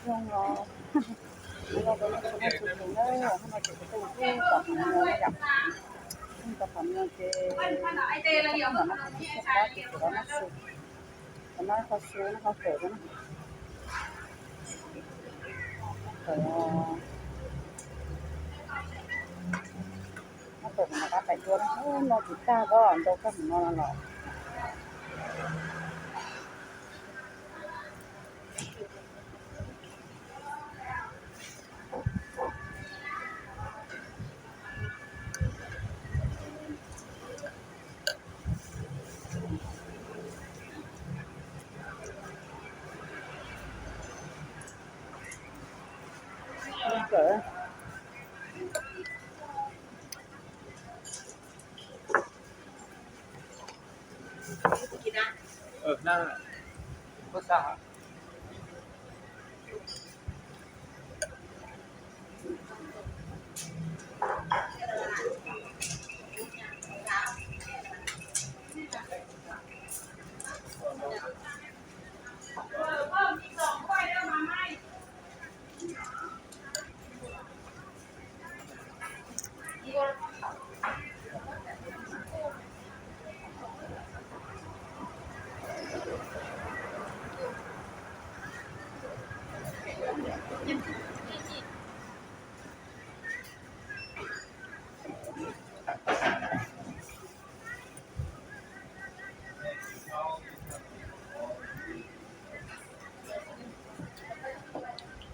Zoo los, hnub no kuv noj su tus na, hnub no ces kuv tuaj mus tom qhov muag na yom. Tuaj mus tom qhov muag ces, hnub no kuv mus xyuas qab ces kuv los noj su, kuv noj qhov su, noj qhov kawm na. Kawm, noj kawm kuv mam rov pais dua na, noj tsis tag, ntau kawg mus no los.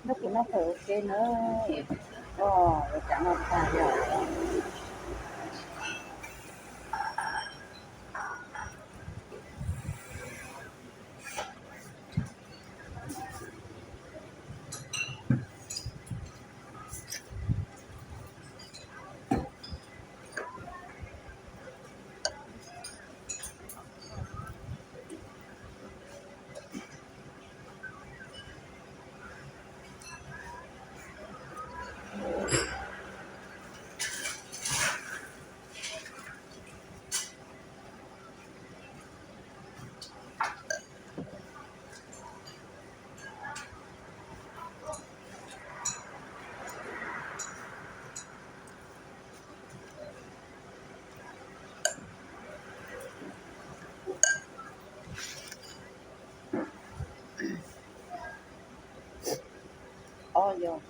Noj kuv noj fawm ua ke na, ua cas noj tag li. Ob yog.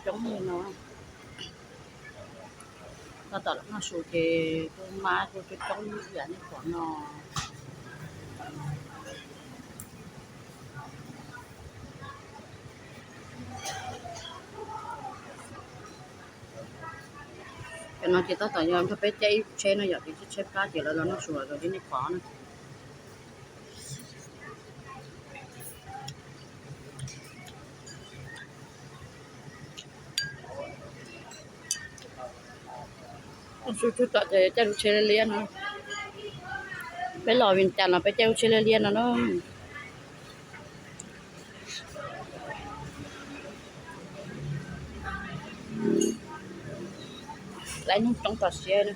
Coob li no. Tab tom los noj su ces kuj mab kuj coob coob ib yam nej pom no. Cov no ces tab tom yog nrog peb caij ib tsheb no yom, ces tsheb plab ces lawv los noj su los li nej pom no. Noj su tsuag tom ces caij lub tsheb liab liab no. Peb los Vias Cas los peb caij lub tsheb liab liab no na. Laiv neeg coob tom siab na.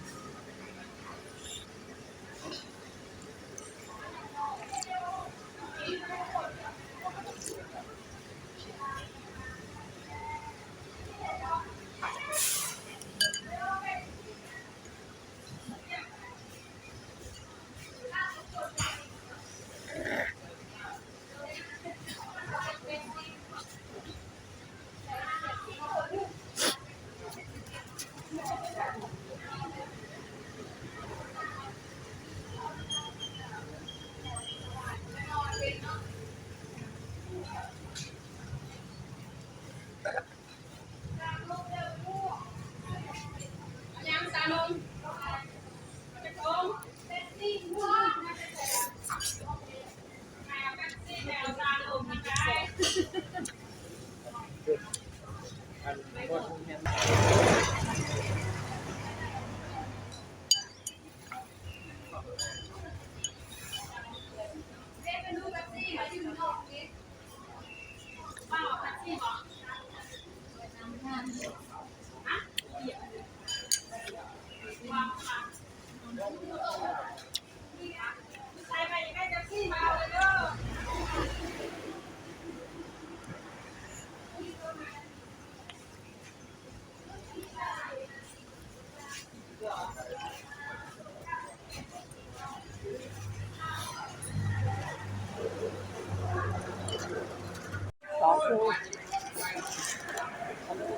Xov xwb,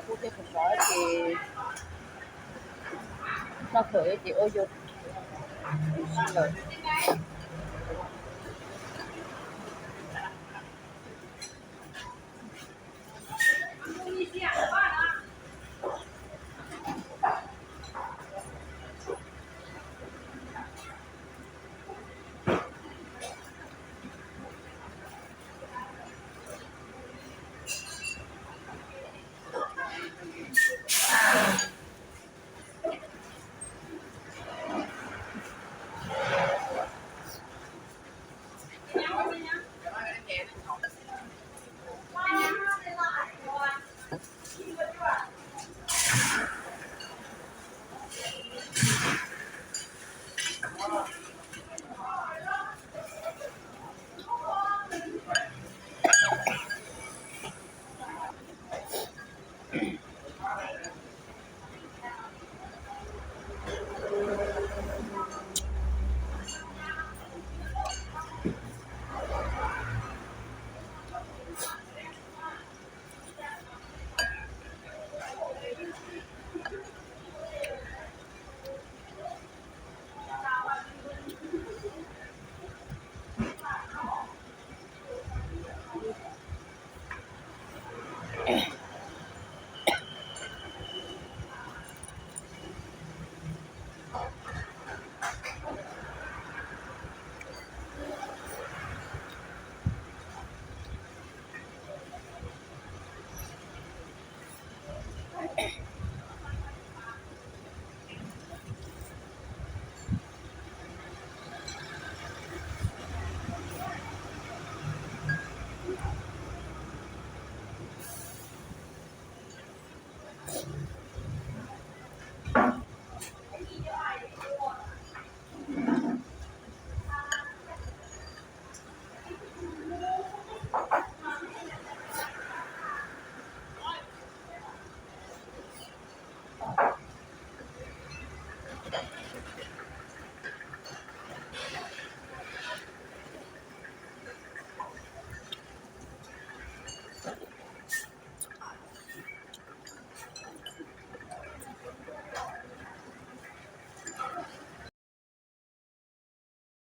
kub thiab xov ces noj kawm ces ua yus si lawm.